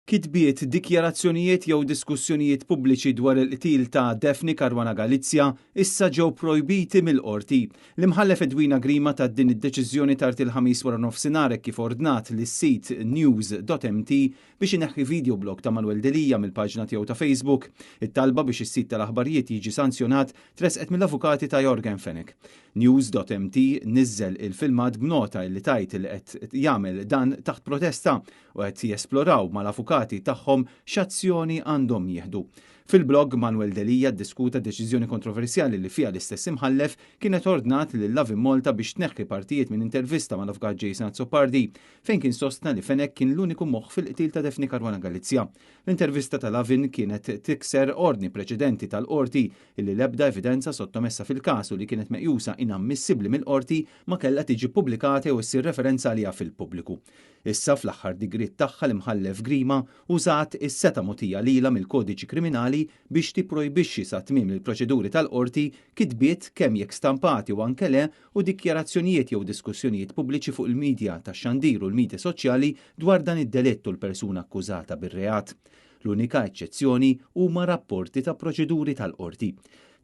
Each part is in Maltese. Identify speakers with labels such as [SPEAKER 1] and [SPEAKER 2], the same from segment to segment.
[SPEAKER 1] Kitbiet, dikjarazzjonijiet jew diskussjonijiet pubbliċi dwar il-qtil ta' Daphne Caruana Galizia issa ġew projbiti mill-Qorti. L-Imħallef Edwina Grima tat din id-deċiżjoni tard il-Ħamis waranofsinhar hekk kif ordnat lis-sit news.mt biex ineħħi videoblog ta' Manuel Delia mill-paġna tiegħu ta' Facebook. It-talba biex is-sit tal-aħbarijiet jiġi sanzjonat tressqet mill-avukati ta' Yorgen Fenech. News.mt niżżel il-filmat b'nota li tgħid li qed jagħmel dan taħt protesta u qed jesploraw mal-avukati tagħhom x'azzjoni għandhom jieħdu. Fil-blog, Manuel Delia ddiskuta deċiżjoni kontroversjali li fiha l-istess imħallef kienet ordnat lil Lovin Malta biex tneħħi partijiet minn intervista mal-avukat Jason Azzopardi fejn kien sostna li Fenech kien l-uniku moħħ fil-qtil ta' Daphne Caruana Galizia. L-intervista ta' Lovin kienet tikser ordni preċedenti tal-qorti illi l-ebda evidenza sottomessa fil-każ u li kienet meqjusa inammissibbli mill-qorti ma kellha tiġi ppubblikata jew issir referenza għaliha fil-pubbliku. Issa fl-aħħar digriet tagħha l-Imħallef Grima użat is-setgħa mogħtija lilha mill-Kodiċi Kriminali biex tipprojbixxi sa tmiem il-proċeduri tal-Qorti kitbiet kemm jekk stampati u anke le u dikjarazzjonijiet jew diskussjonijiet pubbliċi fuq il-midja tax-xandir u l-midja soċjali dwar dan id-delitt u l-persuna akkużata bir-reat. L-unika eċċezzjoni huma rapporti ta' proċeduri tal-Qorti.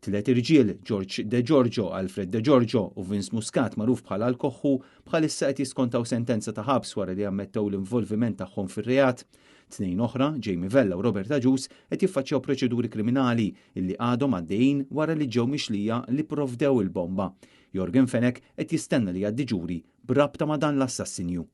[SPEAKER 1] Tliet irġiel, George De Giorgio, Alfred De Giorgio u Vince Muscat magħruf bħala l-Koħħu, bħalissa qed jiskontaw sentenza ta' ħabs wara li ammettew l-involviment tagħhom fir-reat. Tnejn oħra, Jamie Vella u Robert Agius, qed jiffaċċjaw proċeduri kriminali illi għadhom għaddejjin wara li ġew mixlija li pprovdew il-bomba. Yorgen Fenech qed jistenna li jgħaddi ġuri b'rabta ma' dan l-assassinju.